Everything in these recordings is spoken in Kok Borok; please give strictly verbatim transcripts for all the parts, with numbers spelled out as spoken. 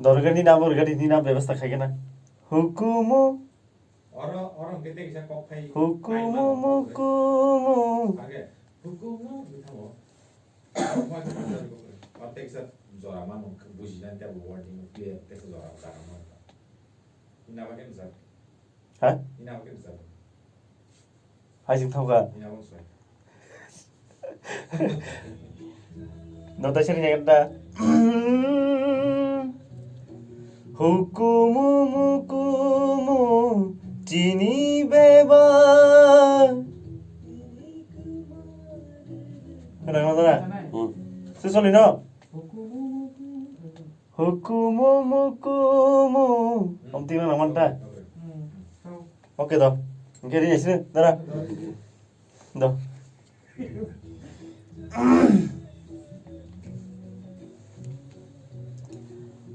Dorgani na borgani ni na bebasta khaigena. Hukumu. Oro, oro hwnkhe tei kisa kok phai. Hukumu mukumu. Age, hukumu hwnkhe tamo. Oro tei kisa jora mano, bujinani tei bo wording clear, tei kisa jora, jora mano. Ina bagwi rijak. Ha? Ina bagwi rijak. Hai jing thok ga. Ina bagwi soi. No ta seri nai da. Hukumu mukumu chini beba. Kana no da? Hmm. Se soli no? Hukumu mukumu. Om tingna nang man ta. Hmm. Okay do. Hwnkhe ri sini dara. Do.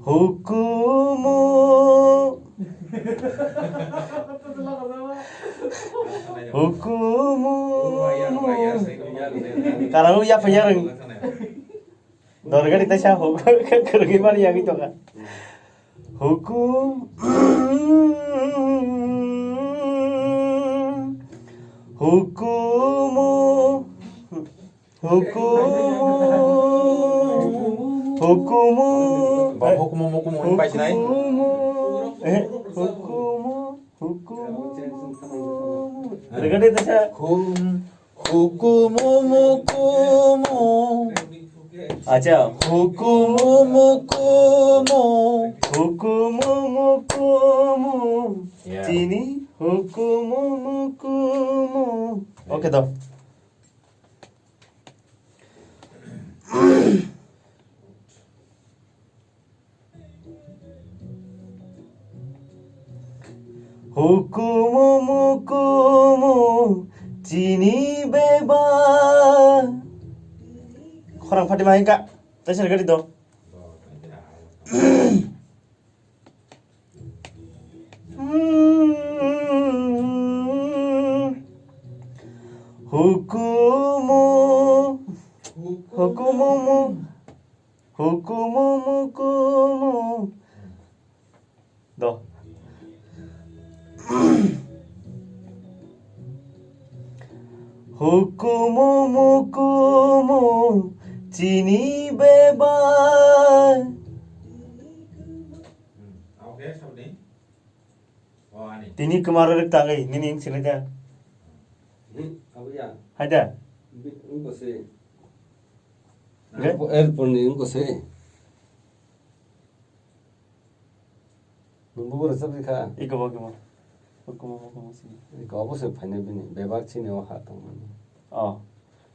Hukumu. Hukumu. Karang ya payareng. Dorgani ta sa huk, kwrwngwi mani yagwi tongkha. Hukum. Hukumu. Hukumu. Hukumu. Ba hukumu mukumu hwnwi paisinai. Hukumu. Eh, hukumu. Hukumu. Dorgani ta sa. Hum. Hukumu mukumu. Acha. Hukumu mukumu. Hukumu mukumu. Yeah. Chini hukumu mukumu. Okay do. Hukumu mukumu chini beba. Khorang phatima hai ka. Taisir gari do. Hukumu. Hukumu mu. Hukumu mukumu. Do. Hukumu mukumu chini beba. Tini kwmaro rwk tangwi nini wng sinai da. Hmm, abo ya. Hai da. Bi-, wngkha se. Ge? Airport ni wngkha se. Nwng bubo rwchapjak kha. Iko bo, iko bo. Hukumu mukumu chini. Iko obo se phainai bini. Bebak chini o ha tongmani. Oh.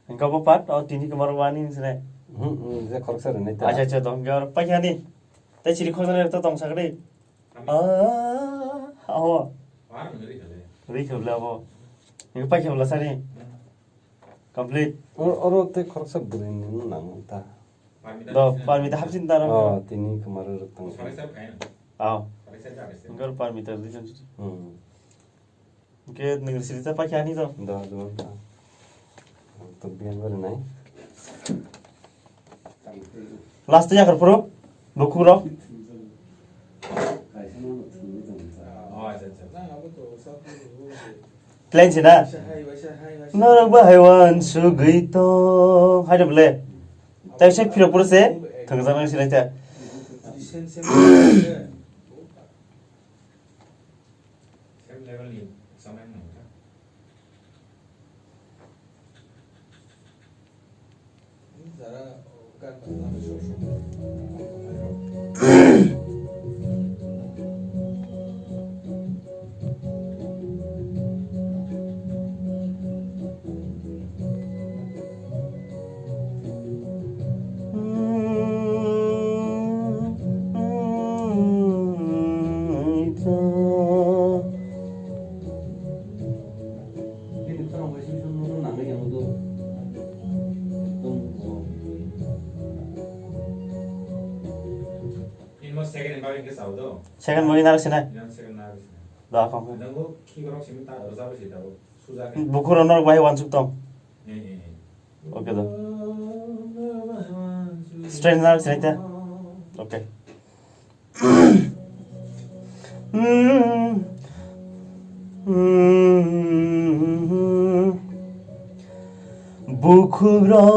Hingke bo part, oh, tini kwmaro wani hinsinai. Hmm, hmm, je khoroksa rwnai ta. Acha, acha, tong, hingke oro paikha ni. Tei chiri khoroksa rwnai ta tong sakri. Ah, aho. Rikhe bwle abo. Hingke paikha bwle sani. Complete. Oro, oro tei khoroksa bwrwi ni nang ta. Do, parmita hapsin ta ro. Oh, tini kwmaro rwk tong. Oh. Hingke oro parmita rwk tong. Hmm. Hingke nwng siri ta paikha ani to. Da, juan ta. Ang to biang gore nai. Last ya kar puro. Buku ro. Plan sina. Norok bahai wan sugui to. Hai de bole. Tai se phiro puro se. Thangsa nang sila ta. Same level ni exam nang kha. Jara gan Second ni bagwi hwnkhe chao do. Second bagwi narwk sinai? Yang second narwk sinai. Da, kong khe. Nang bo khikrok simi ta rwchapwi si tabuk. Suja khe. Bukhuk rok norok bahai wansuk tong. Eh, eh, eh. Okay do. Straight narwk sinai ta? Okay. Bukhuk rok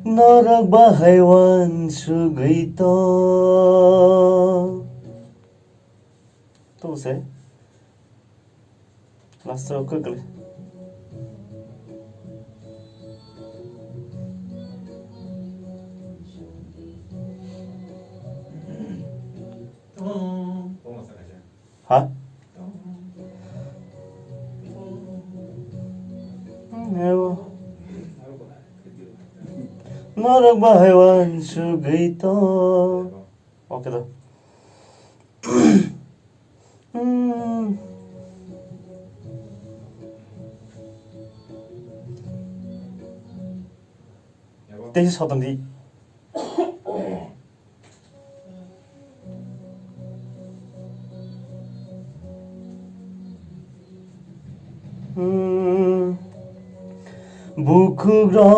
norok bahai wansugwi tong. Tong se. Last o kwkli. Ha? Norok bahai wansugwi tong. Okay do. Tei se sotong di. Bukhuk rok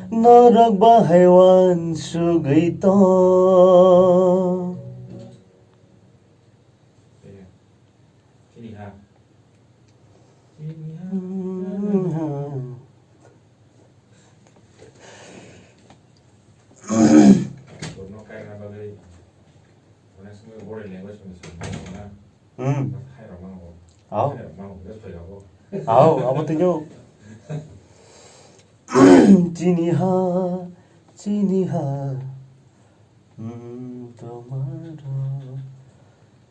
norok bahai wansugwi tong. Chini ha. Chini ha. Borno kaina bagwi. Onek somoi body language ni somoi na. Hmm. Hai rok mango. Au. Hai rok mango, just phai rok. Au, abo tini. Chini ha, chini ha. Hmm, tomorrow.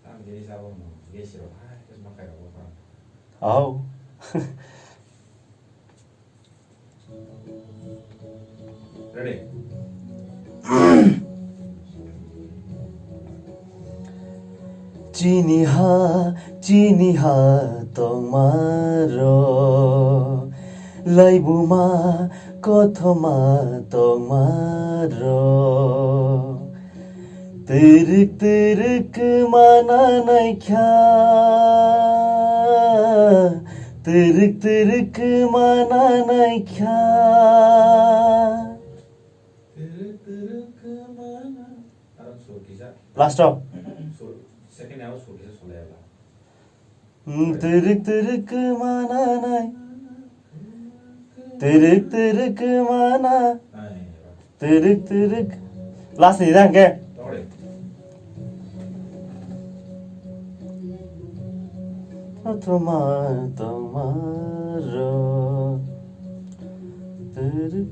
Ang jini sabo no, jini siro, hai, just makai rok. Au. Ready? Chini ha, chini ha tongmaro, laibuma kothoma tongmaro. Twrwk twrwk kwmana naikha, twrwk twrwk kwmana naikha. Last o. Hmm, twrwk twrwk kwmana nai. Twrwk twrwk kwmana. Twrwk twrwk. Last ni da hwnkhe. Tongma tongma rok. Twrwk.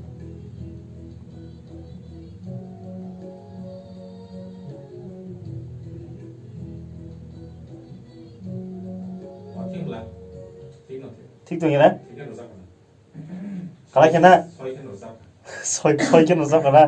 Thik tong ya na? Kalai khe na? Soi, soi khe no jak na?